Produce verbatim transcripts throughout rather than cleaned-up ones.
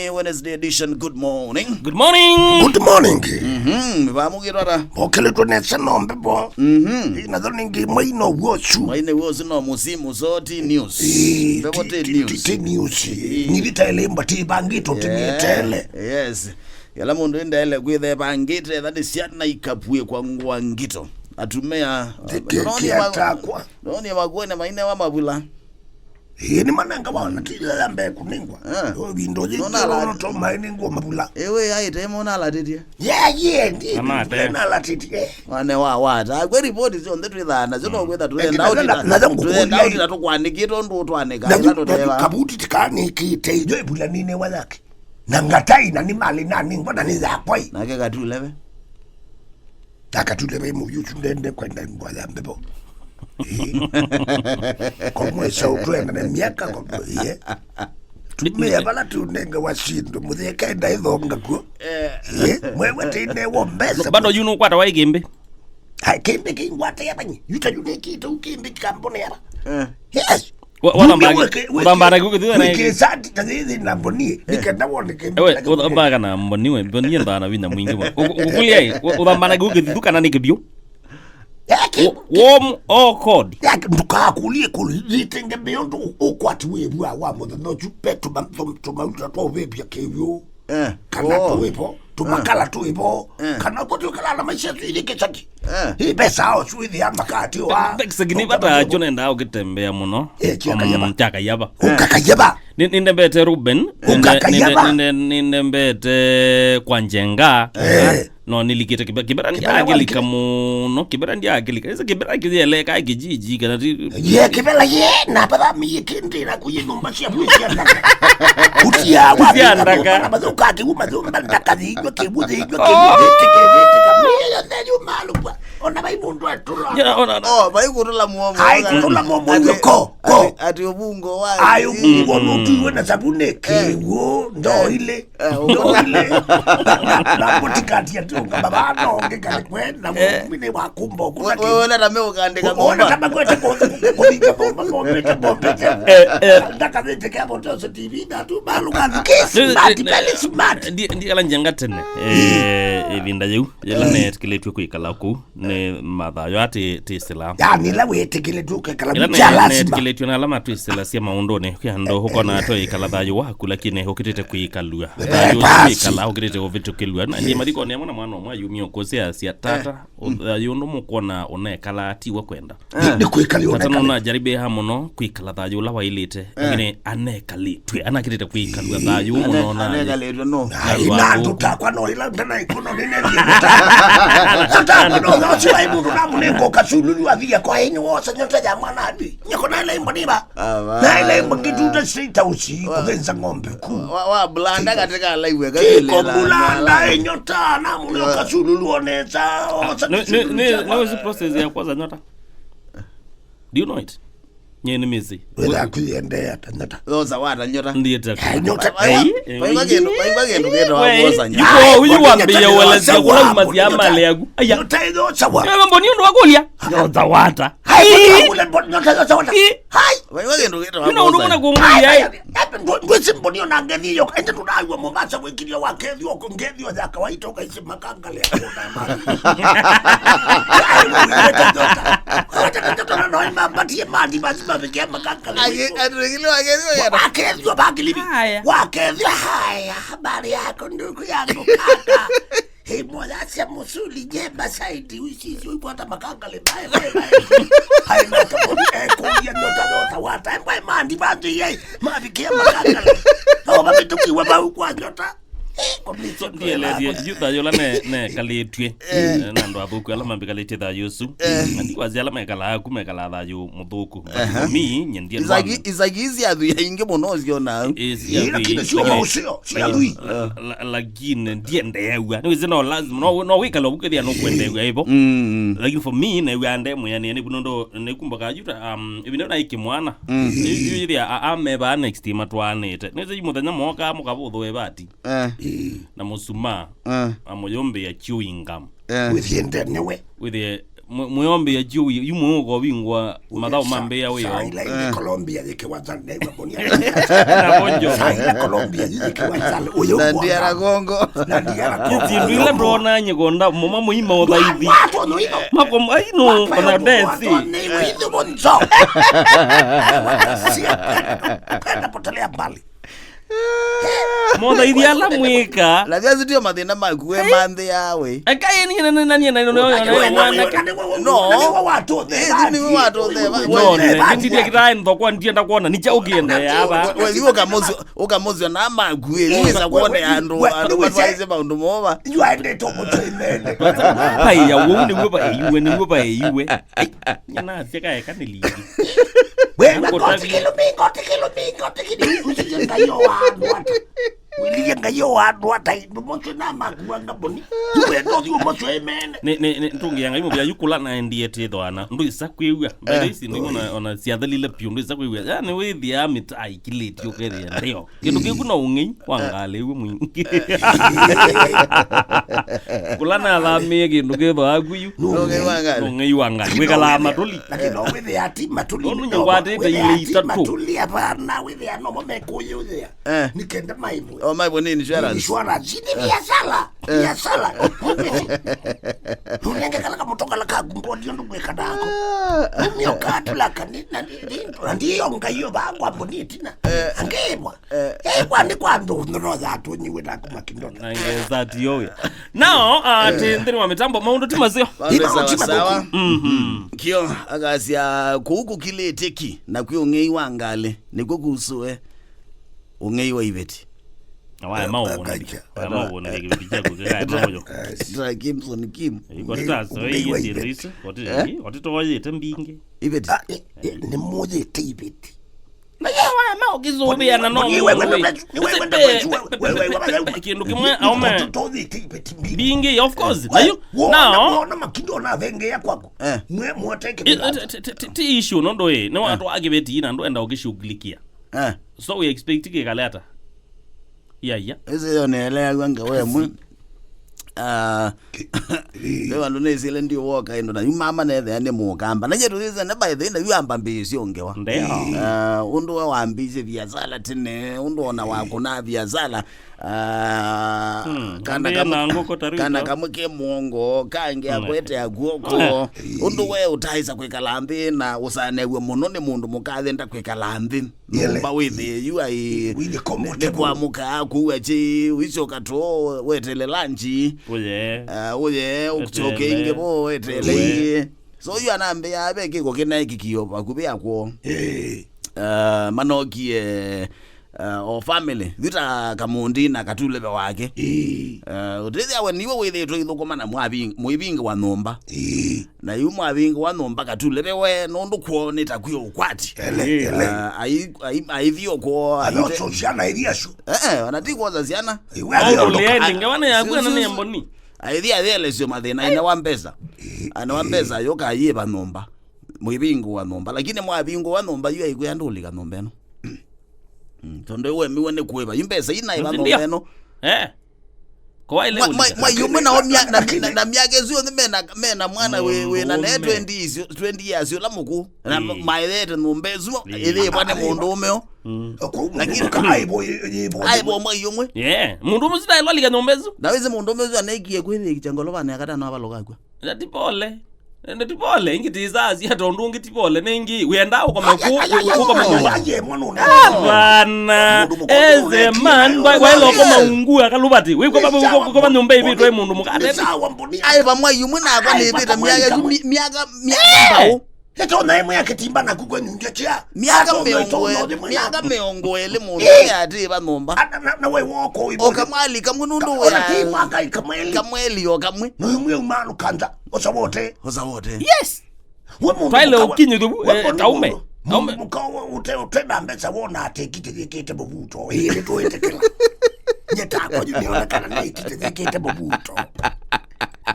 Wednesday edition. Good morning. Good morning. Good morning. Mhm, vamukitwa ta. Mokĩlĩtwe nesa no mbevo. Mhm. Ĩ, natho nĩngĩ mwai no guo ũsu. Mwai nĩ guo ũsu no musimu, so ti news. Ĩ, mbevo ti, ti ti, news. Ti news. Ĩ. Nĩvitaĩle mba ti bangĩto ti. Yeah. Nĩetaĩle. Yes. Yala mũndũ endaĩle kwĩtha ebangĩte, that is syana ikapue kwa ngũa ngito. Atumĩa. Nĩkĩ kĩatakwa? Noni makuone maine wa mavula. Ĩĩ, nĩ manenga wana tila ya mbee kũnengwa. Eh. Yo vindo yĩ. Nona ala- no to mai nengwa mavula. Ewe aite mona alatĩtie. Yeah, yeah, ndi. Amate. Nalatĩtie. Mwana wa wata. Kwe ripoti syonthe twĩthaa nasyo no kwĩtha. Ĩĩ, tũenda na- ũtita. Na- na- tũenda ũtita tũkwanĩkie tondũ ũtwanĩka. Na ĩla yu- na yu tũteva. Kabuti tikanikite ijo ivula nine wa yake. Na ngatai na nĩ mali na nĩ ngona nĩ yakwa ĩ. Nake katuleve. Akatuleve mũvyũ ũsu ndende kwenda ngwa ya mbevo. Ĩĩ. Komwesa ũtwenda na miaka komwe. Tumia vala tunenge wa sindu mũtheka enda ithonga kuo. Eh. Ĩĩ. Mwewe tende wo mbesa. Bado yu nũkwata wa ikĩmbĩ. Ai, kĩmbĩ kĩingwata ya banyi. Yuta yu nĩkĩte u kĩmbĩ kambone ya ba. Eh. Yes. Wa- wathamba- ũthambana kĩu kĩthitha na wĩkĩsati ta thĩthĩ na mbonie. Eh. Nĩkenda wone kĩmbĩ. Ewe, ũthambaka na mboni we, mboni enda na vinya mwingĩ mũno. Ũkũlia ĩ, ũthambana kĩu kĩthithu kana nĩ kĩthiũ? Yake. Warm or cold? Yake, ndũkakũlie kũli, yĩtenge mbeo ndũ ũkwati wĩvua wa mũthenya ũsu, pe tũma- tũma- tũmauta twa ũvĩvya kĩw'ũ. Eh. Kana oh. Tũivo, tũmakala tũivo. Eh. Kana ũko tũikala na maisha tu ile kĩchaki. Eh. Hii pesa au sio hivi ama kati wa. Pesa gini bata acho nenda ukitembea mũno. Eh, chaka yaba. Chaka yaba. Ukakayaba. Nindembete Ruben. Ukakayaba. Nindembete kwa njenga. Eh. No nilikite kibe- kibera ndiakilika mũno, kibera ndiakilika. Ese kibera kieleka kijiji kana ti. Ye kibela ye na baba mi kindi na kuye nyumba cia mwisha. Utia wa ndaka. Mathukati uma thumba ndaka thigwa kibuthi igwa kibuthi tike tike. Miyo yonthe yuma lukwa. Ona vai mũndũ atũla. Ya, ona, ona. Oh, vai kũtũla muomo. Ai, kũtũla muomo. Ati- ko, ko. Ati, ati ũvungo wa. Ai, ũvungo mũtuwe na sabuni kĩw'ũ, ndoile. Eh, ũvungo. Ndoile. Na, na, na mũtikati ati ũkamba vano ngĩkale kwenda mũmine wa kumba ũkũna. Wewe ona tame ũkandĩka. Ona kama kwete kũthinga bomba bomba bomba. Eh, eh. Ndakavete kya botoso T V na tu balu kathi kesi. Smart, very smart. Ndi ndi kala njenga tene. Eh, ivinda yeu. Yela netikilitwe kwikala kuu. Nĩ mathayũ atĩ tĩsĩla. Yani, ĩla wĩtĩkĩlĩtwe ũkekala ĩla vĩkya ne- lasima. Netĩkĩlĩtw'e na ala matwĩsĩlasya maũndũnĩ. Kwĩ andũ ũkona tũikala thayũ waku, lakini ũkĩtĩte kwĩkalw'a. Eh, thayũ ũsu basi. Wĩkala ũkĩtĩte ũvĩtũkĩlw'a. Na ndiĩ mathikoni amwe na mwana ũmwe ayumie ũkũsĩasya tata, thayũ ũndũ mũkwona ũnekala tiwe kwenda. Nĩ- nĩ kwĩkalw'a. Tata ũnekala. Nũnajaribĩha mũno kwĩkala thayũ ũla waĩlĩte. Eh. Lakini anekalĩtw'e, anakĩtĩte kwĩkalw'a thayũ mũno. Ane- na anekalĩtw'e no. Ai, na andũ takwa no ila ndana ikono nene. Sota no no si wa mundu na munengo kasululu avia kwa ini wosa nyota ya mwana abi. Nyako na ile imbo niba. Na ile imbo kituta sita usi kuvenza ng'ombe ku. Wa wa blanda katika live. Kiko blanda nyota na munengo kasululu onesa. Osa. No no no process ya kwanza nyota. Do you know it? Nye nĩ mĩsĩ. Wĩtha kũiendeea ta nyota. Those are what, nyota? Ndiĩte. Eh, nyota. Vai- vai- vai kĩndũ- vai- vai kĩndũ kĩtawa kuosa nyota. Ai, uyu wambĩie ũelesya kũla umasya mali yaku. Aya. Nyota ĩyo sawa. Ewe mboni ũndũ wa kũlya. Nyota wata. Hai, mboni wa kũlya, mboni nyota ĩyo sawa. Hai. Vai- vai kĩndũ kĩtawa kuosa. Ino ũndũ mwana kũngũlya. Ndwĩsĩ mboni ona ngethi yo. Ende tũnaiwa Mombasa wĩkĩria wa kethi oko ngethi ya kawaida ũkaisĩ makangale. Ai, wewe, nyota. Nyota, nyota, no, no, mapatie mali, basi mafikia makangale. Ake- atulekile wakethio yana. Wakethio bakilibi. Haya. Wakethio haya. Habari yako ndugu yangu kaka. Hei moja sia musuli njema zaidi. Uisisi uipata makangale. Bye, bye, bye. Hai na kaboni eko ya nyota nyota wata. Mbai mandi bandi yai. Mafikia makangale. Au mabitukiwa bau kwa nyota. Ndielezie yu thayũ ũla ne- nekalĩtw'e na andũ athũku ala mambikalĩtye thayũ ũsu. Na ndikwasya ala mekalaa ku mekalaa thayũ mũthũku. But for me, nye ndiĩ nĩwambe- isaki isi athuya ingĩ mũno ũsyona. Ĩ, si athui, lakini sio sio sio athui. La- lakini ndiendeew'a nĩwĩsĩ no lazima no no wĩkala ũkĩthĩa nũkwendeew'a ĩvo. Lakini for me new'aa nde mwĩanĩe nĩku nũndũ nĩkumbakaa yu ta um, ĩvinda naĩ kĩmwana yu yĩthĩa amevaa next matwaanĩte nĩsĩ yu mũthenya mookaa mũkavũthũe vati. Eh. Na mũsumaa, eh, amũyũmbĩa chewing gum. Eh. Wĩthĩe ndene we. Wĩthĩe Mwe-, mwĩombĩa juu yu, yu mwĩũka ũvingwa mathaũ ma mbĩa wĩo. Saa ila ingĩ Colombia yĩkĩwa Zale, naigua mboni ya. Na bonjo. Saa ila Colombia yĩkĩwa Zale, ũyũ na ndiara gongo. Na ndiara gongo. Syĩndũ ila ndonaa nyĩkonda, moma mũima ũthaithi. Watu no ino. Mako, ai no, kana ndesi. Watu no ino, ithu bonzo. Kwenda potelea mbali. Mothaithi ala mwĩka. Na thia sitio mathĩna maku we manthĩ yawe. Eka yeni na na na na na mwanake. No. Ĩthi nĩwe watũtheva. No, ne ndithia kitae nthokwa ndienda kuona nicha ũkiende ava. We thiĩ ũkamũsyo, ũkamũsyo na maku ĩthi wĩsa kuone andũ andũ matwaĩse maũndũ mova. Yu aendete mũtũimene. Pai ya wou nĩguo pai iwe nĩguo pai iwe. Ai, nyina sika eka nĩ lingi. Wewe ngoti kĩlũmi, ngoti kĩlũmi, ngoti kĩlũmi. Ũsije ngayo wa andũ ata. Wĩlĩe ngayo wa andũ ata. Ndumocho na makuanga mboni. Iwe ndothi umocho emene. Ne ne ne tungia ngai mubia yukula na ndiye tithwana. Ndu isa kwiwa. By the way, si ndu ona ona siathalile piu ndu isa kwiwa. Yani withia mitai kileti ukethia ndio. Kĩndũ kĩu no ũng'ei wa ngalĩ wĩ mwingĩ. Kũla nathamĩe kĩndũ kĩthwa aku yu. Nũng'ei wa ngalĩ. Nũng'ei wa ngalĩ. Wĩkalaa matũli. Lakini no wĩthĩa ti matũli. Nũndũ nĩkwatĩte ilĩ itatũ. Matũli apana wĩthĩa nomo mekũyũthĩa. Eh. Nĩ kenda maimwe. Oh, maimwe nĩ insurance. Insurance. Ni biashara. Biashara. Nũnenge kala kamũtongala kaku mboni ũndũ gwĩka nako. Nĩmĩoka tulaka nĩ na ndiyo ngaio bangwa mboni tina. Angĩmwa. Eh, kwandĩkwa andũ noroza atũnyiwe na kuma kindona. Na ngeza ti owe. Now, uh, ti nthĩnĩ wa mĩtambo maũndũ ti maseo. Maũndũ sawa sawa. Mhm. Kio akasya kũu kũkilĩte ki na kwĩ ũng'ei wa ngalĩ nĩkw'o kusũe ũng'ei wa iveti. Na waya maũwoneke. Waya maũwoneke kĩveti kyaku kĩkaya maũyo. Tra Kimson Kim. Iko taso iye siendo isu. Oti oti toyete mbingi. Iveti. Ah, eh, eh, nĩ mũyĩte iveti. Na yeye waya ma ũkĩsũvĩana no kĩndũ kĩmwe aume mbingi, of course. Na yu nao wona makindo na vengea kwako. Eh. Mwe mwoteke. Ti issue no ndo ĩ nĩ watu akĩveti na ndo enda ũkĩshughulikia. Eh. So we expect kĩkale ata? Yeah, yeah. Ese yo neleagwa ngawe mwe. Ah, ve vandũ nĩsile ndi woka ĩndo na yu mama nethea nĩ mũkamba na yetu thĩse ne by the way na yu amba mbĩsyo ngewa. Ndio. Ah, ũndũ we wambĩsye biasala tene ũndũ ona wakũna biasala. Ah, kana kamwe ke mwongo kange akwete akuoko. Ũndũ we ũtaĩsa kwĩkala nthĩ na ũsanew'e mũno nĩ mũndũ mũkathenda kwĩkala nthĩ. Nyũmba wĩthĩe yu ai nĩ kwamũkaa kũu akyĩ ũisyoka too wetele lanji. Ũye. Ah, ũye ũkyoke ingĩ vo wetele ingĩ. So yu anambĩaa ve kĩko kĩnaĩkĩkio vakuvĩ akwoo. Ah, manokie. Ah, o family vita kamundi na katuleve wake. Ah, ũtĩthĩa we niwe wĩthĩtwe ithũkũma na mwavi- mũivingi wa nyũmba. Na yu mwavingi wa nyũmba katuleve we nũndũ kwoo nĩ takwĩ ũkwati. Ele, ele. Ah, ai- ai- aithio kwoo aite- Ayoso syana iria su. Eh, eh, ona ti kwosa syana. Iwe athio. Ongo lĩaĩlĩ ngewa nĩ yaku na nĩ mboni. Aithi athelesyo mathĩna ina wa mbesa. Ana wa mbesa yoka yiva nyũmba. Mwivingũa nyũmba lakini mwavingũa nyũmba yu aikwĩa ndũlika nyũmba ĩno. Mm, tondũ wemiwe nĩ kũĩva yu mbesa ina ĩva nyũmba ĩno. Eh. Kwa ile mwa- mwa- ulika. Mwa yumwe nao mya- na- na- na myaka ĩsu yonthe mena mena mwana wĩ wĩ na ne twenty isu- twenty years ũla mũkũ na maethete nyũmba ĩsu ĩthĩĩvwa nĩ mũndũ ũmeo. Lakini aivo mwa yumwe. Yeah, mũndũ mũsita ĩlwa lika nyũmba ĩsu. Na wĩsĩ mũndũ ũmwe ũsu anekie kwĩthĩkĩkya ngolovanĩ akatano avalũka akw'a. Na ti pole. Nende ti pole, ingi ti saa cia tondũ ũngĩ ti pole, nĩ ingi wenda ũkome ku ũkome nyũmba. Hapana. Eze man, waila ũkoma ungu akalubati. Wĩkoma nyũmba ivitwe mũndũ mũkate. Ai vamwe yumwe nakwa nĩvĩte myaka myaka myaka mbau. Ĩtona ĩmwe ya kĩtimba naku kwenyu ngetia. Myaka mĩongo ĩlĩ, myaka mĩongo ĩlĩ mũndũ ĩatĩĩva nyũmba. Na we woko ibo. Okamwali kamwe nũndũ wĩa. Kamweli okamwe. Noimwe umalu kanda. Ũsawote. Ũsawote. Yes. We mũndũ twaile ũkinyithyo vu taume taume. Mũkawa ũte ũte na mbesa wona atĩ kĩtĩthĩkĩte mũvuto ĩĩ nĩtwĩtĩkĩla. Nyetakwa yu nĩonekana nĩ kĩtĩthĩkĩte mũvuto.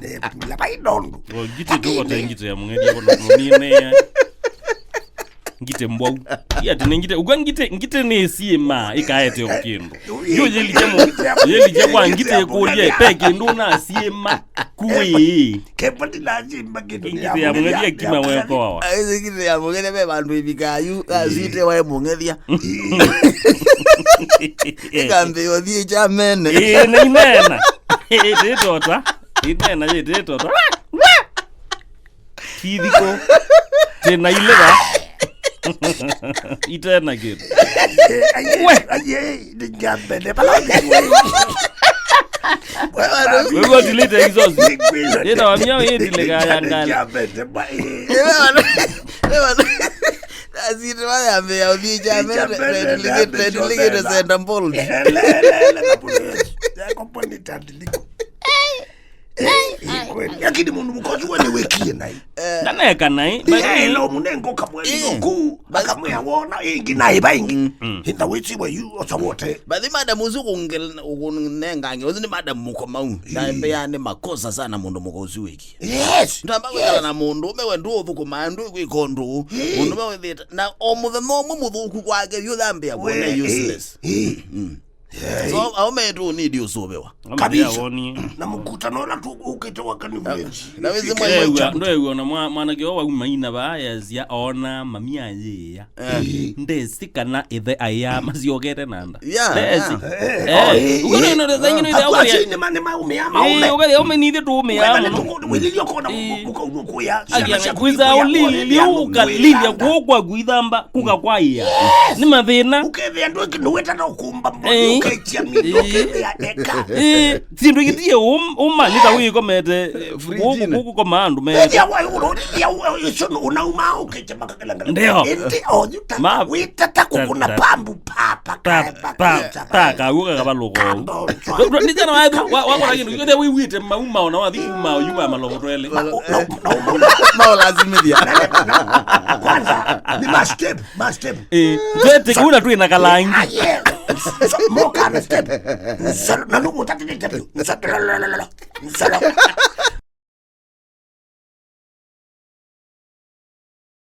Nepula vai ndondu. Ngite tu kote ngite ya mung'eria kono nini ya. Ngite Mbwau. Iya tene ngite, ugwa ngite, ngite nĩ siema ikaete o kindu. Yo yelije mu, yelije kwa ngite kulie pe kindu na siema kuwi. Kepati na simba kindu. Ngite ya mung'ethia kima wekoawa. Aise ngite ya mung'ethia ve vandu ivikayu, asite wae mung'ethia. Ikambe othie chamene. Ĩĩ, nĩ inena. Ĩĩ, tĩtota. Inena, ĩĩ, tĩtota. Kĩthiko. Tena ileva. Itena kĩndũ. We. Aye, nĩ njambene. Pala. Wewe delete exhaust. Ĩta wamia ĩtile kayangala. Asitwa yambe ya uthi chamene. Retligate senda mbol. Lakini mundu mukosi we niwekie nai. Naneka nai. Elo munengo kamwe ku akamwe awona ingi nai baingi. Inda wisi we yu osawote. Bathi madam usu kungel ukunengange usu ni madam mukomau. Na mbea ni makosa sana mundu mukosi wiki. Yes. Ndamba kwikala na mundu ume we ndu uthukuma ndu kwika undu. Mundu ume withita na o muthenya umwe muthuku kwake yu thambia kuone useless. So aume tu need usuviwa. Kabisa. Na mkutano na tu ukite wakani village. Na wezi mwa ndwewa na mwanake wa umaina ba ya zia ona mamia yea. Ndesi kana ithe aya masiokete nanda. Yeah. Ndesi. Eh, uko no no zaingino ile au ya. Ni mane maume ama ume. Eh, uko ya ume ni ithe tu ume ama. Wili yo kona muko uko ya. Agia kwiza ulili liu ukalilia kuokwa kwithamba kuka kwa ia. Ni mathina. Ukethia ndu kindu weta no kumba mboni uketia mindo ukethia eka. Eh, sindu kitie uma nita wikomete. Kuku koma andu me. Ya wa ulo ya unauma uketia makakala. Ndio. Indi oyu ta witata kukuna pambu papa. Taka uka kavaluko. Nijana wa wa wa kindu yote wiwite mauma ona wathi kuma yuma malogo twele. Maulazimithia. Kwanza ni mastep, mastep. Eh, twete kuna twina kalangi. Mokana step. Nsolo na nugu tatu ni step. Nsolo.